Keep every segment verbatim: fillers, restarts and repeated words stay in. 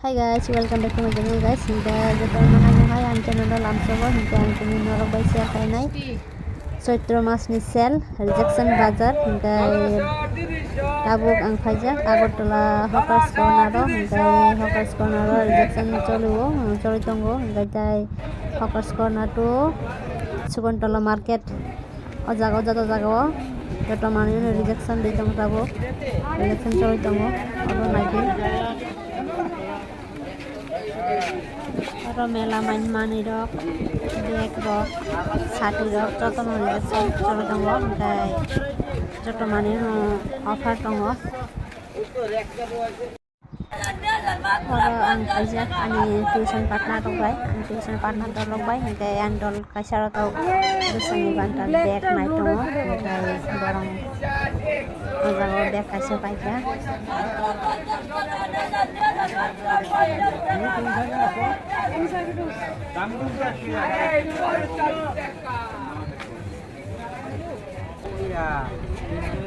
Hi guys, welcome back to my channel guys. Hingke joto no hai no hai ang channel o lamsogo, hingke ang tini norok bai share khainai Chaitro mas ni sale, rejection bazar, hingke tabuk ang khaijak Agartala Hawkers Corner o, hingke Hawkers Corner o rejection choli o, choli tongo, hingke tai Hawkers Corner to Sukuntala Market. O jaga o, joto jaga o, joto manui no rejection ri tongo tabuk, rejection choli tongo, obo naidi. Oro mela mani manui rok, bag rok, sati rok, joto no rejection choli tongo, hingke joto manui no offer tongo. Oro ang kaijak ani tuition partner rok bai, ani tuition partner dol rok bai, hingke ani dol kaisa rok tok bwskango ghanta bag nai tongo, hingke borok o jaga o bag kaisa paikha.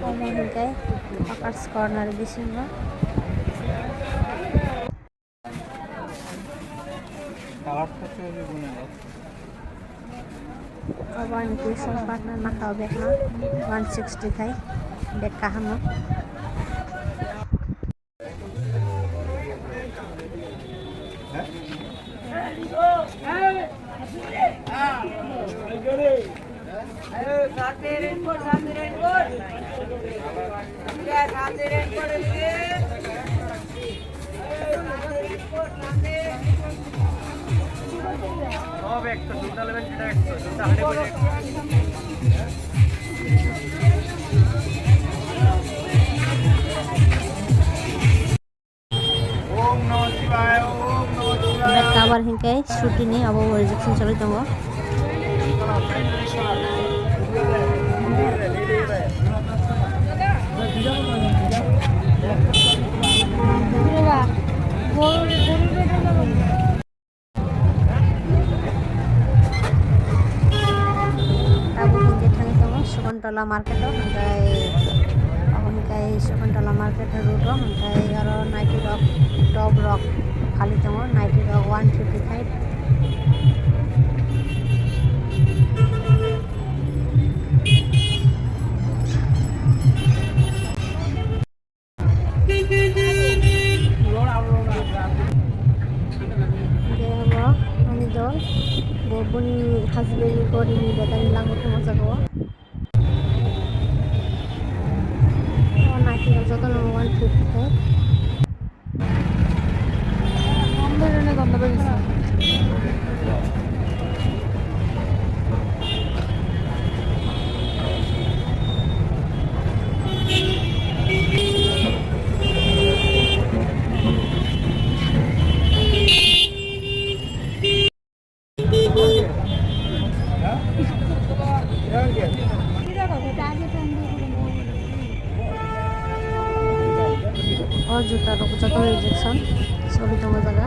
Omo hingke Hawkers Corner bisingo. Obo ani tuition partner naka o bag no one sixty khai bag kaham o. Bag cover hingke suti ni obo rejection choli tongo. Tabuk hingke thangwi tongo Sukuntala market o, hingke abo hingke Sukuntala market road o, hingke oro naitwi rok, top rok phalwi tongo, naitwi rok one fifty five. Hingke obo ani dol, bo boni husband ni gori ni betani langbo thangma jaga o. O naitwi rok jotono one fifty khai. O juta rok joto rejection, choli tongo jaga.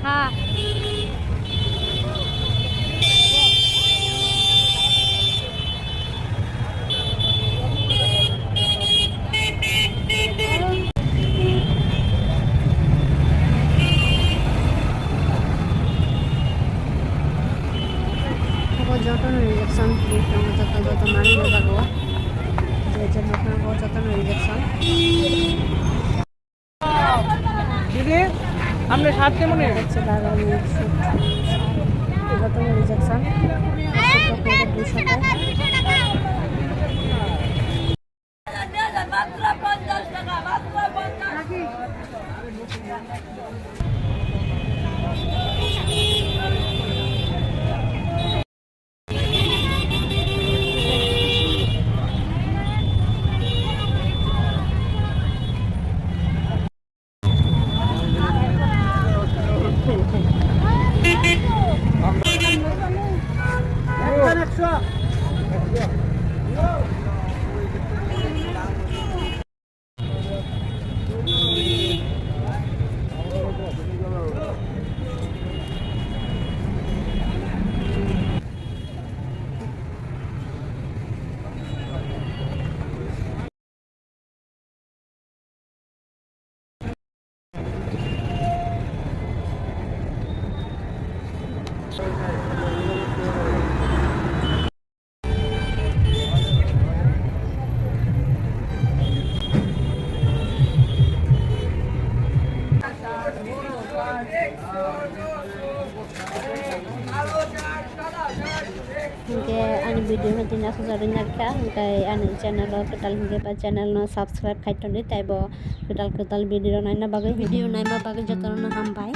Ha. Obo jotono rejection, joto joto manwi no jago. Je je nokha bo jotono rejection. দিদি, আপনি সাত কেমন? হচ্ছে বাগানের সুট। এগুলো তো রিজেকশন। দুশো টাকা। Ani video no tini aswk jora narikha, hwnkhe ani channel o kwtal hwnkhe ba channel no subscribe khai tongdi, taibo kwtal kwtal video naina bagwi, video naima bagwi jotono hambai.